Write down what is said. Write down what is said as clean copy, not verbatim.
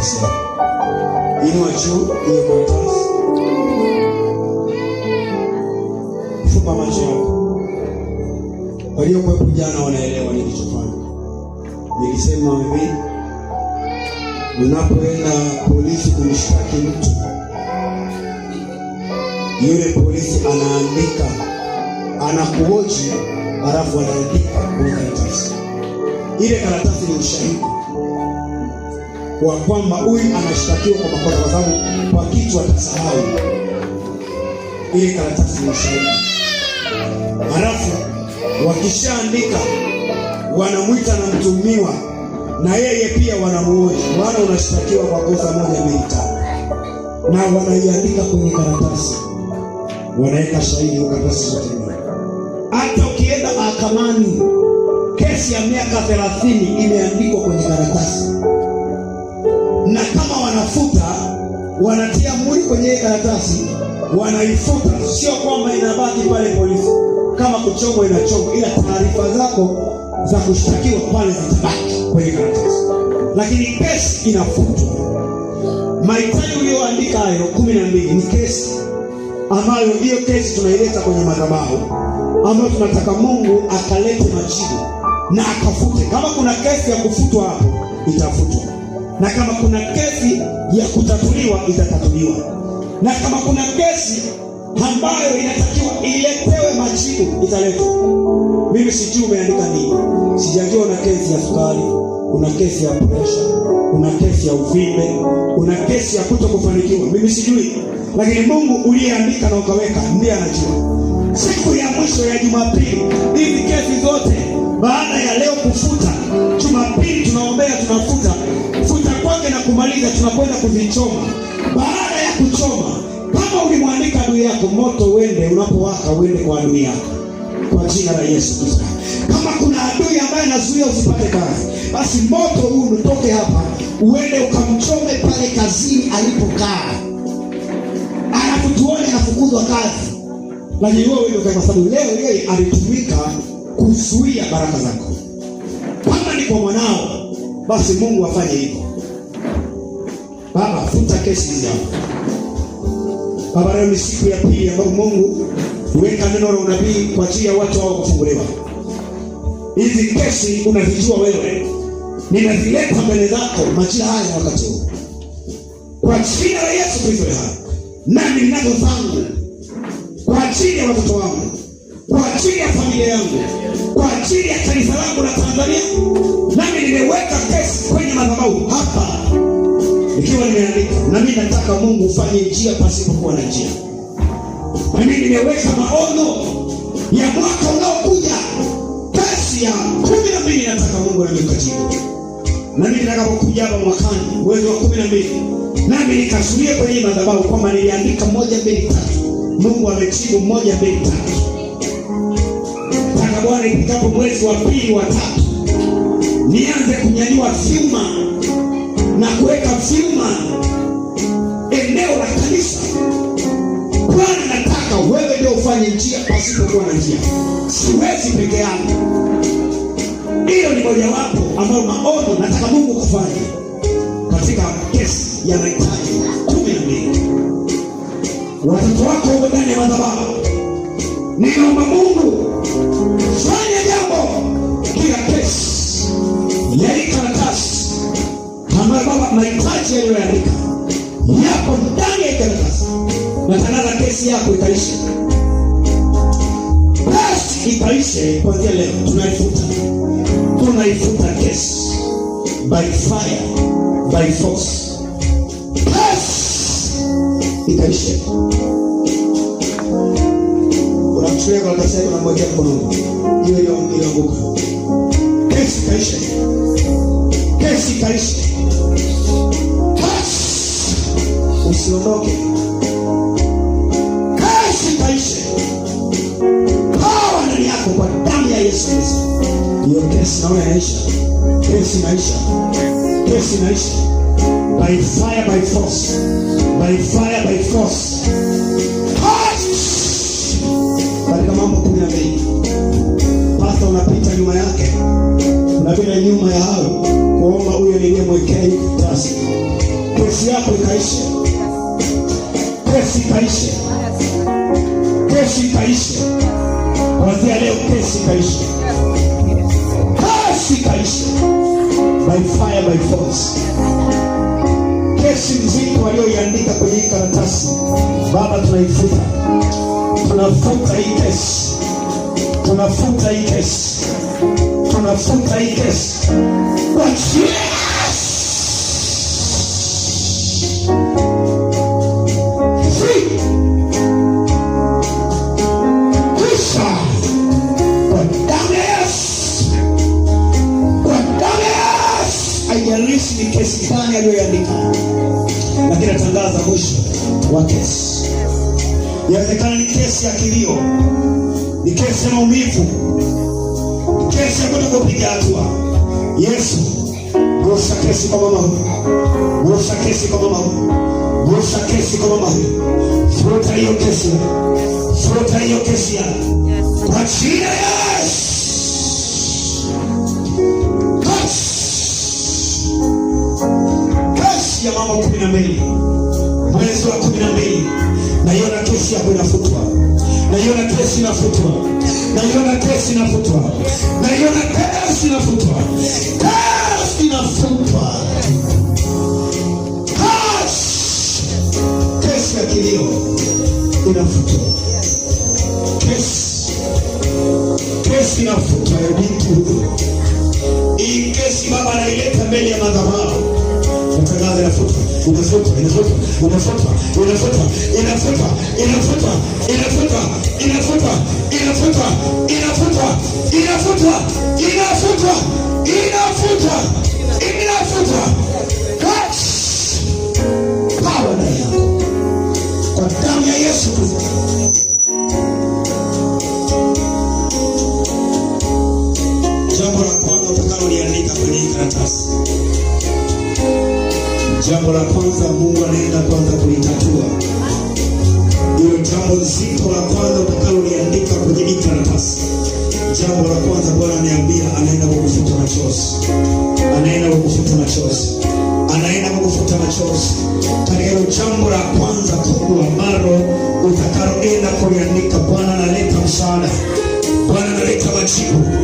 karatasi yako. Inua juu hiyo karatasi, fumba macho yako. Waliokuwepo jana wanaelewa nilichofanya. Nilisema hivi, unapoenda polisi kumshtaki mtu, yule polisi anaandika, anakuhoji, halafu anaandika kwenye karatasi. Ile karatasi ni ushahidi wa kwamba huyu anashtakiwa kwa makosa, kwa sababu kwa kitu atasahau. Ile karatasi ni ushahidi. Halafu wakishaandika wanamwita na mtuhumiwa, na yeye pia wanamuhoji, bwana, unashtakiwa kwa kosa moja mbili tano, na wanaiandika kwenye karatasi, wanaweka shahidi kwa karatasi zote mbili. Hata ukienda mahakamani, kesi ya miaka 30 imeandikwa kwenye karatasi, na kama wanafuta, wanatia muhuri kwenye ile karatasi, wanaifuta. Sio kwamba inabaki pale polisi, kama kuchomwa inachomwa, ila taarifa zako za kushtakiwa pale zitabaki kwenye karatasi, lakini kesi inafutwa. Mahitaji uliyoandika hayo 12 ni kesi ambayo hiyo kesi tunaileta kwenye madhabahu, ambayo tunataka Mungu akalete majibu na akafute. Kama kuna kesi ya kufutwa hapo itafutwa, na kama kuna kesi ya kutatuliwa itatatuliwa, na kama kuna kesi ambayo inatakiwa iletewe majibu italetwa. Mimi sijui umeandika nini, sijajua una kesi ya sukari, una kesi ya presha, una kesi ya uvimbe, una kesi ya kuto kufanikiwa. Mimi sijui, lakini Mungu uliyeandika na ukaweka ndiye anajua. Siku ya mwisho ya Jumapili, hizi kesi zote baada ya leo kufuta, Jumapili tunaombea, tunafuta futa kwake na kumaliza, tunakwenda kuzichoma. Baada ya kuchoma, kama ulimwandika adui yako, moto uende, unapowaka uende kwa adui yako kwa jina la Yesu Kristo. Kama kuna adui ambaye anazuia usipate kazi, basi moto huu utoke hapa uende ukamchome pale kazini alipokaa, alafu tuone anafukuzwa kazi. Lakini wewe wewe, kwa sababu leo yeye alitumika kuzuia baraka zako. Kama ni kwa mwanao, basi Mungu afanye hivyo. Baba, futa kesi hizi hapa. Baba, leo ni siku ya pili ambapo Mungu weka neno la unabii kwa ajili ya watu hao kufunguliwa. Hizi kesi unazijua wewe, ninazileta mbele zako majira haya na wakati huu kwa jina la Yesu Kristo hai, nami ninazo zangu kwa ajili ya watoto wangu, kwa ajili ya familia yangu, kwa ajili ya kanisa langu la Tanzania, nami nimeweka kesi kwenye madhabahu hapa nikiwa nimeandika, na mimi nataka Mungu ufanye njia pasipokuwa na njia. Na mimi nimeweka maono ya mwaka unaokuja, kesi ya 12 nataka Mungu nami ukajibu. Na mimi nitakapokuja hapa mwakani mwezi wa 12, nami nikasuria kwenye madhabahu kwamba niliandika 1 2 3, Mungu amejibu 1 2 3. Nataka Bwana ifikapo mwezi wa 2 wa 3 nianze kunyanyua vyuma na kuweka vyuma eneo la kanisa. Bwana, nataka wewe ndio ufanye njia pasipokuwa na njia, siwezi peke yangu. Hiyo ni mojawapo ambayo maono nataka Mungu kufanya katika kesi ya mahitaji 12. Watoto wako huko ndani ya madhabahu, ninaomba Mungu fanya jambo kila kesi ya hii karatasi ambayo Baba mahitaji yaliyoandika yapo ndani ya karatasi. Natangaza kesi yako ikaishe, kesi ikaishe kuanzia leo. Tunaifuta, tunaifuta kesi by fire, by force. Kesi ikaishe. Unamchukulia karatasi yako, unamwekea mkononi, hiyo hiyo ilianguka. Kesi ikaishe, kesi ikaishe. Kesi usiondoke, kesi ikaishe. Power ndani yako kwa damu ya Yesu Kristo. Hiyo kesi naona inaisha, kesi inaisha, kesi inaisha by fire, by force, by fire, by force. Kesi katika Mambo 12, pasta unapita nyuma yake, unapita nyuma ya hao kuomba huyo niliyemwekea hii karatasi. Kesi yako ikaishe, kesi ikaishe, kesi ikaishe. Kuanzia leo kesi ikaishe, kesi ikaishe, by fire, by force. Kesi nzito walioiandika kwenye hii karatasi, Baba, tunaifuta, tunafuta hii kesi, tunafuta hii kesi, tunafuta hii kesi kwa Yesu. Free. Kwisha kwa damu ya Yesu, kwa damu ya Yesu. Haijalishi ni kesi gani aliyoiandika, lakini natangaza mwisho wa kesi. Inawezekana ni kesi ya kilio, ni kesi ya maumivu, ni kesi ya kutokupiga hatua. Yesu, gusa kesi kwa mama huyu, gusa kesi kwa mama huyu, gusa kesi kwa mama huyu, futa hiyo kesi, futa hiyo kesi ya kwa jina la Yesu. Kesi, kesi ya Mambo 12, mwezi wa 12, naiona kesi yako inafutwa, naiona kesi inafutwa, naiona kesi inafutwa, naiona kesi inafutwa, kesi inafutwa, kesi, kesi ya kilio inafutwa, kesi, kesi inafutwa ya binti huyu. Hii kesi Baba anaileta mbele ya madhabahu. Natangaza inafutwa, inafutwa, inafutwa, inafutwa, inafutwa, inafutwa, inafutwa, inafutwa, inafutwa, inafutwa, inafutwa, inafutwa, inafutwa, inafutwa, inafutwa. Kesi power ndani yako kwa damu ya Yesu Kristo. Jambo la kwanza utakaloliandika kwenye hii karatasi, jambo la kwanza Mungu anaenda kwanza kulitatua hilo jambo zito la kwanza utakaloliandika kwenye hii karatasi. Jambo la kwanza Bwana ananiambia anaenda kukufuta machozi, anaenda kukufuta machozi, anaenda kukufuta machozi katika hilo jambo la kwanza kubwa ambalo utakaloenda kuliandika. Bwana analeta msaada, Bwana analeta majibu.